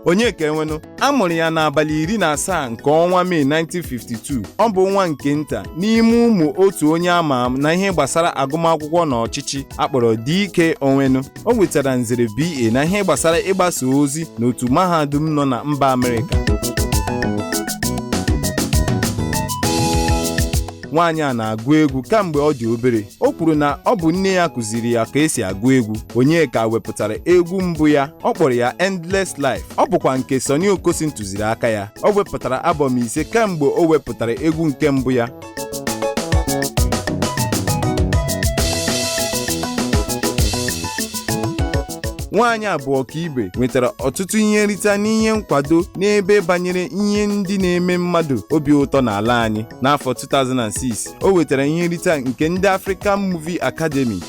Onyeka Onwenu a mụrụ ya n'abalị 17 nke ọnwa Mee 1952. Ọ bụ nwa nke nta n'ime ụmụ otu onye ama na ihe gbasara agụmakwụkwọ na ọchịchị akpọrọ D.K. Onwenu. O nwetara nzere BA na ihe gbasara ịgbasa ozi n'otu mahadum nọ na mba Amerịka. Nwaanyị a na-agụ egwu kamgbe ọ dị obere. O kwuru na ọ bụ nne ya kụziri ya ka esi agụ egwu. Onyeka wepụtara egwu mbụ ya ọ kpọrọ ya Endless Life. Ọ bụkwa nke Sonny Okosun tụziri aka ya. O wepụtara album 5 kamgbe o wepụtara egwu nke mbụ ya. Nwaanyị a bụ ọkaibe nwetara ọtụtụ ihe nrite n'ihe nkwado n'ebe banyere ihe ndị na-eme mmadụ obi ụtọ n'ala anyị. N'afọ 2006, o nwetara ihe nrite nke ndị African Movie Academy.